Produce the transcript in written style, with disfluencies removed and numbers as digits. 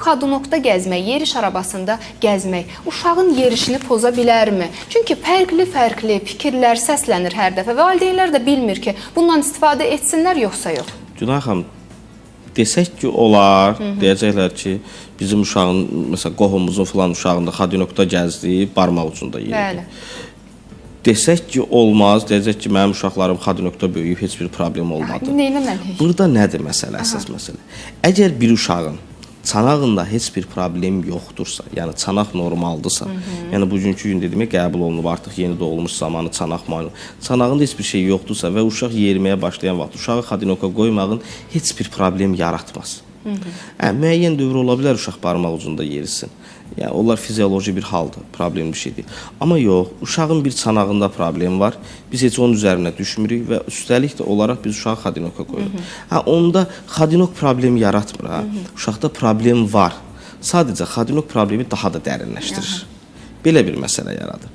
Xodunokda gəzmək, yeriş arabasında gəzmək uşağın yerişini poza bilərmi? Çünki fərqli-fərqli fikirlər səslənir hər dəfə. Valideynlər də bilmir ki, bundan istifadə etsinlər yoxsa yox. Günay xanım, desək ki, olar, deyəcəklər ki, bizim uşağın, məsələn, qohumumuzun filan uşağında xodunokda gəzdi, barmaq ucunda yeridi. Bəli. Desək ki, olmaz, deyəcək ki, mənim uşaqlarım xodunokda böyüyüb, heç bir problem olmadı. Nə etməliyik? Burada nədir məsələ, əsas məsələ? Əgər bir uşağın çanağında heç bir problem yoxdursa, yəni çanaq normaldırsa, yəni bugünkü gün dediyim qəbul olunub artıq yeni doğulmuş zamanı çanaq müayinə. Çanağında heç bir şey yoxdursa və uşaq yeriməyə başlayan vaxt uşağı xodinoka qoymağın heç bir problem yaratmaz. Müəyyən dövr ola bilər uşaq barmaq ucunda yerisin. Yəni onlar fizioloji bir haldır, problemli bir şey deyil. Amma yox, uşağın bir çanağında problem var. Biz heç onun üzərinə düşmürük və üstəlik də olaraq biz uşağı xodinoka qoyuruq. Hə, onda xodinok problem yaratmır ha. Uşaqda problem var. Sadəcə xodinok problemi daha da dərinləşdirir. Belə bir məsələ yaradır.